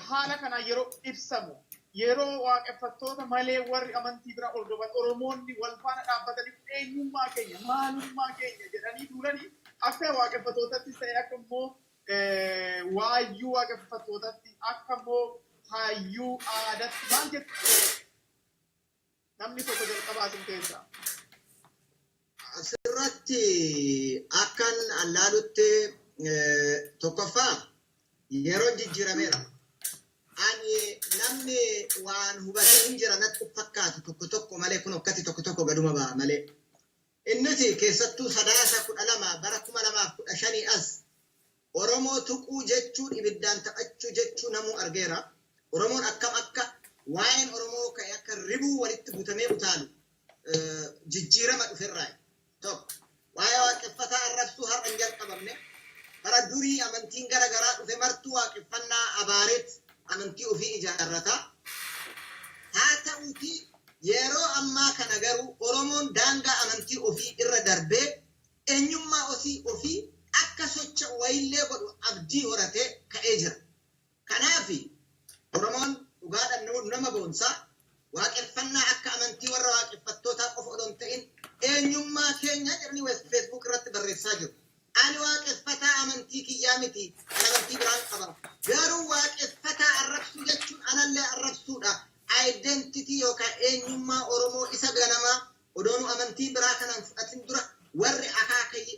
haala kanaan yeroo ibsamu, yeroo waaqeffattoota malee warri amantii bira hordofan Oromoonni wal faana dhaabbatanii eenyummaa keenya, maalummaa keenya jedhanii duulanii, akka waaqeffattootattis ta'e, akka immoo waayyuu waaqeffattootatti, akka immoo hayyuu aadaatti maal jettu? Namni tokko jalqabaa isin keessaa. Asirratti akkan allaalutti, tokkoffaa yeroon jijjiirameera. Ani namni waan hubatee hin jira natti fakkaatu tokko tokko malee, kun akkati tokko tokko gaduma ba'a malee. Innis keessattuu Sadaasa 12 bara 2015 as Oromoo tuquu jechuun ibiddaan taphachuu jechuu namuu argeera. Oromoon akkam akka waa'een Oromoo ka'e akka ribuu walitti butamee utaalu jijjiirama dhuferraa. Tokko, waa'ee waaqeffataa arrabsuu har'a hin jalqabamne. Bara durii amantiin gara garaa dhufe martuu waaqeffannaa abaareet amantii ofii ijaarrata. Haa ta'uutii yeroo ammaa kana garuu Oromoon daangaa amantii ofii irra darbee eenyummaa ofii akka socho'u wayillee godhu abdii horatee ka'ee jira. Kanaaf Oromoon dhugaadhaan nama boonsaa. Waaqeffannaa akka amantii warra waaqeffattootaa qofa odoo hin ta'in eenyummaa keenya jedhanii Facebook irratti barreessaa jiru. Ani waaqeffataa amantii kiyyaa miti, kan amantii biraan qaba. Garuu waaqeffataa arrabsuu jechuun anallee arrabsuudha. Identity yookaan eenyummaa Oromoo isa ganamaa odoonu amantii biraa kanaan fudhatin dura warri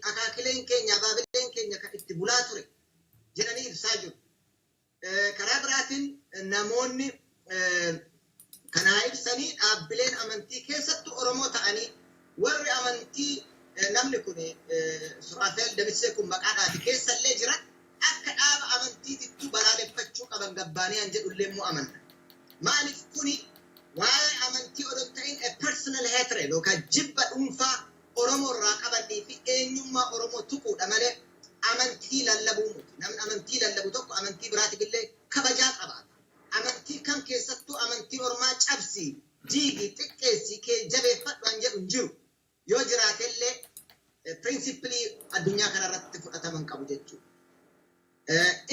akaakileen keenya, abaabileen keenya kan itti bulaa ture jedhanii ibsaa jiru. Karaa biraatiin namoonni kanaa ibsanii dhaabbileen amantii keessattuu Oromoo ta'anii warri amantii namni kun Suraafeel Damissee kun maqaadhaati keessallee jira, akka dhaaba amantiitittuu balaaleffachuu qaban gabbaanii an jedhullee immoo amanna. Maaliif, kuni waa'ee amantii odoo ta'in a personal hatred yookaan jibba dhuunfaa Oromoo irraa qabanii fi eenyummaa Oromoo tuquudha malee amantii lallabuu miti. Namni amantii lallabu tokko amantii biraatiif illee kabajaa qabaata. Amantii kam keessattuu amantii ormaa cabsii, diigi, xiqqeessii, kee jabeeffadhu an jedhu hin jiru. Yoo jiraatellee principle addunyaa kanarratti fudhataman qabu jechuudha.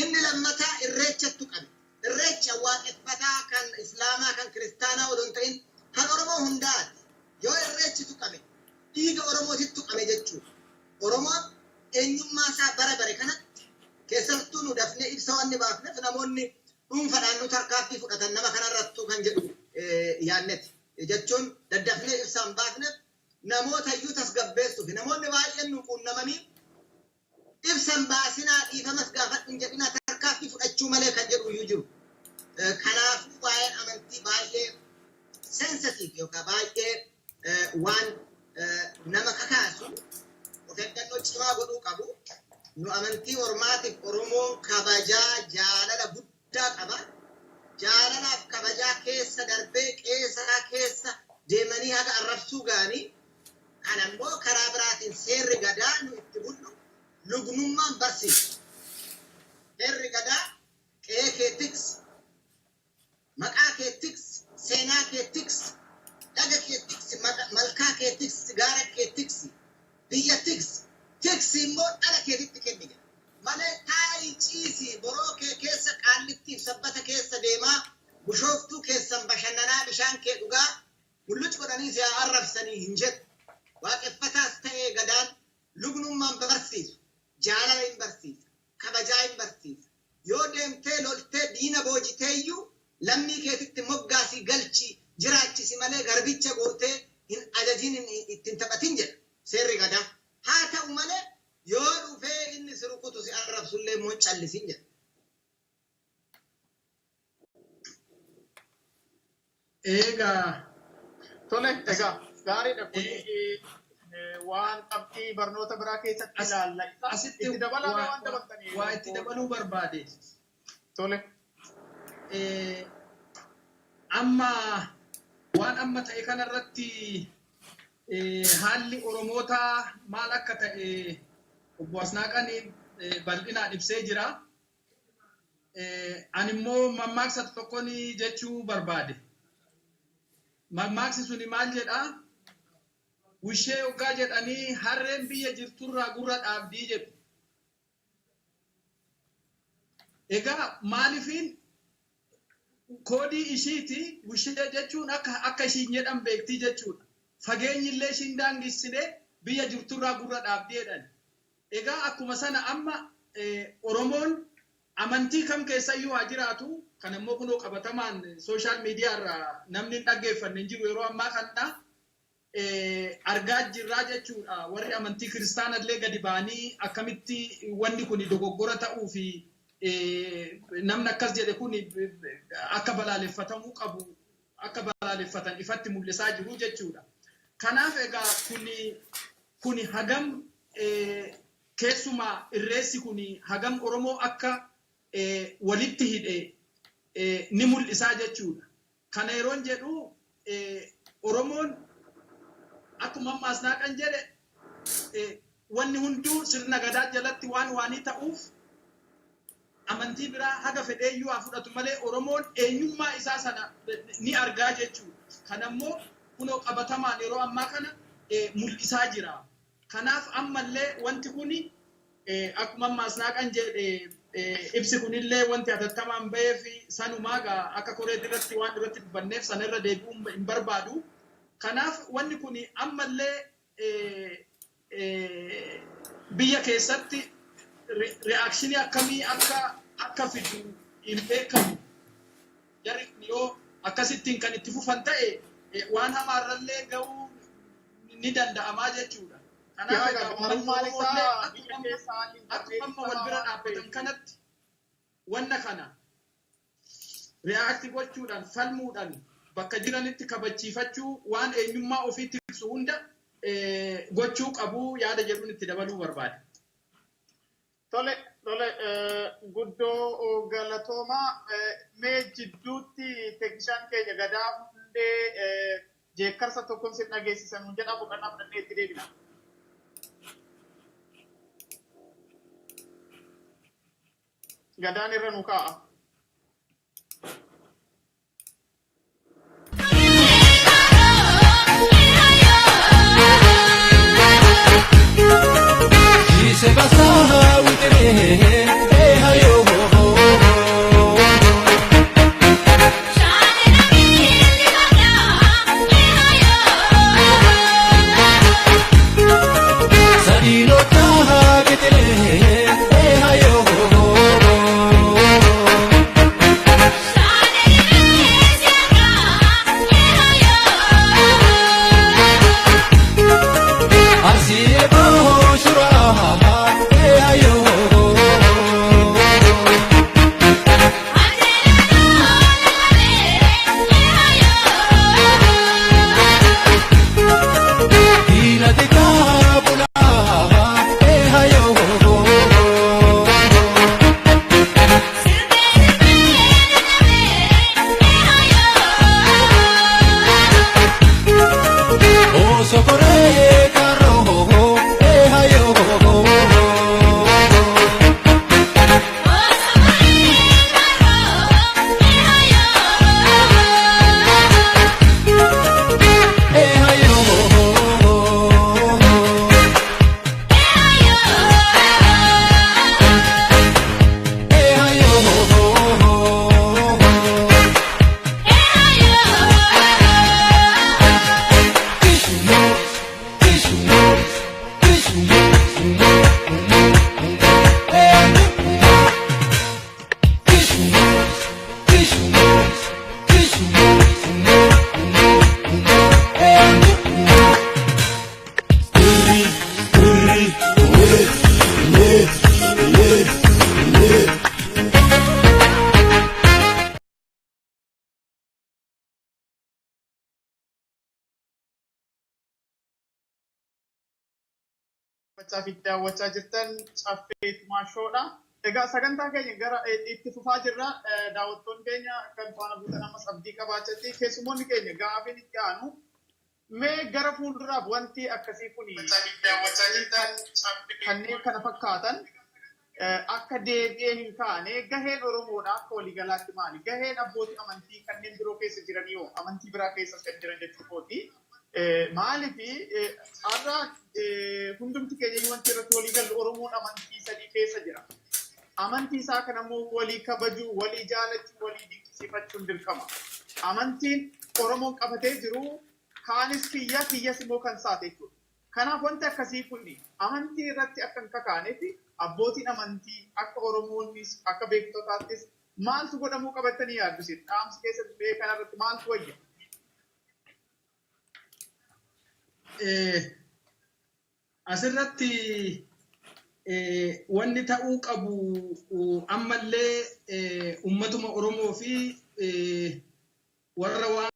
Inni lammataa irreechattu qabe. Irreecha waaqeffataa kan Islaamaa, kan Kiristaanaa odoo hin ta'in kan Oromoo hundaati. Yoo irreechi tuqame dhiiga Oromootitti tuqame jechuudha. Oromoon eenyummaa isaa bara bare kanatti keessattuu nu dafnee ibsa wanni baafneef namoonni dhuunfadhaan nu tarkaaffii fudhatan nama kanarrattuu kan jedhu yaanneti. Jechuun daddafnee ibsaan baafneef namoota iyyuu tasgabbeessuuf namoonni baay'een nu quunnamanii ibsan baasinaa, dhiifamas gaafadhu hin jedhinaa, tarkaaffii fudhachuu malee kan jedhu iyyuu jiru. Kanaafuu waa'een amantii baay'ee sensitive yookaan baay'ee waan nama kakaasu of eeggannoo cimaa godhuu qabu. Nu amantii ormaatiif Oromoon kabajaa jaalala guddaa qaba. Jaalalaaf kabajaa keessa darbee qeesaa keessa deemanii haga arrabsuu ga'anii, kan ammoo karaa biraatiin seerri gadaa nu itti bullu lugnummaan barsiisa. Seerri gadaa qe'ee kee tiksi, maqaa kee tiksi, seenaa kee tiksi, laga kee tiksi, malkaa kee tiksi, gaara kee tiksi, biyya tiksi, tiksi immoo dhala keetitti kenni jedha. Malee taa'ii ciisii boroo kee keessa qaallittiif sabbata keessa deemaa, bushooftuu keessan bashannanaa, bishaan kee dhugaa mulluc godhanii si haa arrabsanii hin jedhu. Waaqeffataas ta'ee gadaan lugnummaan barsiisu. Jaalala hin barsiisa. Kabajaa hin barsiisa. Yoo deemtee loltee diina boojiteeyyuu lammii keetitti moggaasii galchii jiraachisi malee garbicha gootee hin ajajin, ittiin taphatin jedha seerri gadaa. Haa ta'u malee yoo dhufee inni si rukutu, si arrabsullee immoo callisin jedha. Egaa Tole, egaa gaariidha, kun waan qabxii barnoota biraa keessatti ilaalla. Asitti Itti dabalaa waan dabaltanii. Waa itti dabaluu barbaade. Tole. Amma waan amma ta'e kanarratti haalli Oromootaa maal akka ta'e obbo Asnaaqaan bal'inaan ibsee jira. Ani immoo mammaaksa tokkoon jechuu barbaade. Mammaaksi suni maal jedhaa? Wushee hoggaa jedhanii harreen biyya jirturraa gurra dhaabdii jedhu. Egaa maalifiin koodii ishiiti wushee jechuun akka ishiin jedhan beektii jechuudha. Fageenyi illee ishiin daangessine biyya jirturraa gurra dhaabdii jedhan. Egaa akkuma sana amma Oromoon amantii kam keessayyuu haa jiraatu kan immoo kunoo qabatamaan social media irraa namni hin dhaggeeffanne hin jiru yeroo ammaa kana argaa jirraa jechuudha. Warri amantii kiristaanallee gadi ba'anii akkamitti wanni kun dogoggora ta'uu fi namni akkas jedhe kun akka balaaleffatamuu qabu akka balaaleffatan ifatti mul'isaa jiru jechuudha. Kanaaf egaa kuni hagam keessumaa irreessi kuni hagam Oromoo akka walitti hidhe ni mul'isaa jechuudha. Kana yeroon jedhu Oromoon akkuma amma Asnaaqan jedhe wanni hunduu sirna gadaa jalatti waan waanii ta'uuf amantii biraa haga fedheeyyuu haa fudhatu malee Oromoon eenyummaa isaa sana ni argaa jechuudha. Kanammoo kunoo qabatamaan yeroo ammaa kana mul'isaa jira. Kanaaf ammallee wanti kuni akkuma amma Asnaaqan jedhe ibsi kunillee wanti hatattamaan bahee fi sanumaa gaa akka koreetti irratti waan irratti dubbanneef sana irra deebi'uun hin barbaadu. Kanaaf wanni kuni ammallee biyya keessatti reaction akkamii akka fidu hin beekamu. Jarri kun yoo akkasittiin kan itti fufan ta'e waan hamaarrallee ga'uu ni danda'amaa jechuudha. Kanaaf egaa uummanni Oromoollee akkuma amma wal bira dhaabbatan kanatti wanna kana react gochuudhaan falmuudhaan bakka jiranitti kabachiifachuu waan eenyummaa ofii tiksu hunda gochuu qabu yaada jedhuun itti dabaluu barbaade. Tole, tole, guddoo galatoomaa. Mee jidduutti teeknishaan keenya gadaa hundee jeekkarsa tokkoon sin dhageessisan nun jedhaa boqonnaa fudhannee itti deebina. Gadaan irra nu kaa'a. Fi daawwachaa jirtan Caffee Tumaashoodha. Egaa sagantaa keenya gara itti fufaa jirra. Daawwattoonni keenya kan faana buutan ammas abdii qabaachatti keessummoonni keenya gaafiin itti aanu mee gara fuulduraaf wanti akkasii kun kanneen kana fakkaatan akka deebi'ee hin kaane gaheen Oromoodha akka waliigalaatti maali? Gaheen abbootii amantii kanneen biroo keessa jiranii hoo amantii biraa keessas kan jiran jechuu kooti. Maaliif har'a hundumti keenya wanti irratti walii gallu Oromoon amantii sadii keessa jira. Amantii isaa kana immoo walii kabajuu, walii jaalachuu, walii dinqisiifachuun dirqama. Amantiin Oromoon qabatee jiru kaanis kiyya kiyyas immoo kan isaati jechuudha. Kanaaf wanti akkasii kun amantii irratti akka hin kakaaneef abbootiin amantii akka Oromoonnis akka beektotaattis maaltu godhamuu qabatanii yaaddu isin? Dhaamsi keessatti ba'ee kanarratti maaltu wayya? Asirratti wanni ta'uu qabu ammallee ummatuma Oromoo fi warra waan